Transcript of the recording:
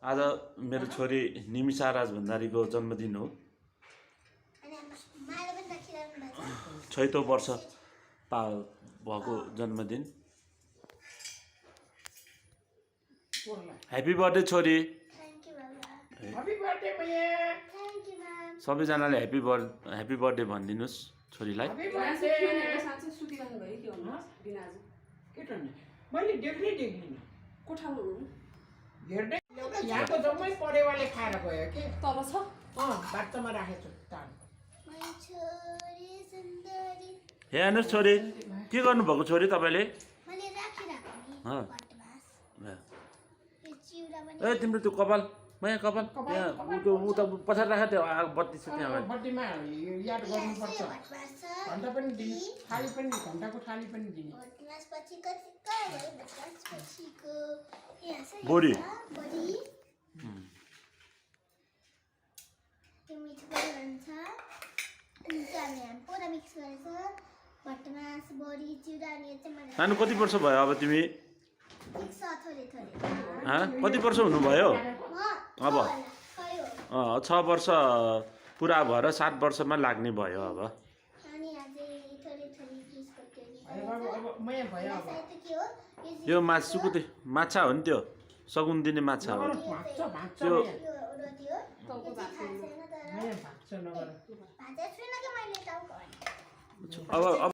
आज मेरो छोरी निमिषा राज भण्डारीको जन्मदिन हो। 6औं वर्ष भएको जन्मदिन। ह्यापी बर्थडे छोरी। ह्यापी बर्थडे मैया। सबैजनाले ह्यापी बर्थडे भनिदिनुस् छोरीलाई। Happy birthday. मैले देख्नै देख्दिनँ कोठामा हेर्दै यहाँको जम्मै परेवाले खाएर गयो के तल छ बाटोमा राखेको छु तान। हे हेर्नुहोस् छोरी, के गर्नुभएको छोरी तपाईँले? ए तिम्रो त्यो कपाल यहाँ कपाल यहाँ उता पछाडि राख, त्यो बत्ती छ त्यहाँ। बत्तीमा याद गर्नुपर्छ। घन्टा पनि दिने, थाली पनि, घन्टाको थाली पनि दिने। बोरी नानु कति वर्ष भयो अब तिमी? कति वर्ष हुनुभयो अब? 6 वर्ष पुरा भएर 7 वर्षमा लाग्ने भयो अब। यो मासुको त्यो माछा हो नि, त्यो सगुन दिने माछा हो त्यो। अब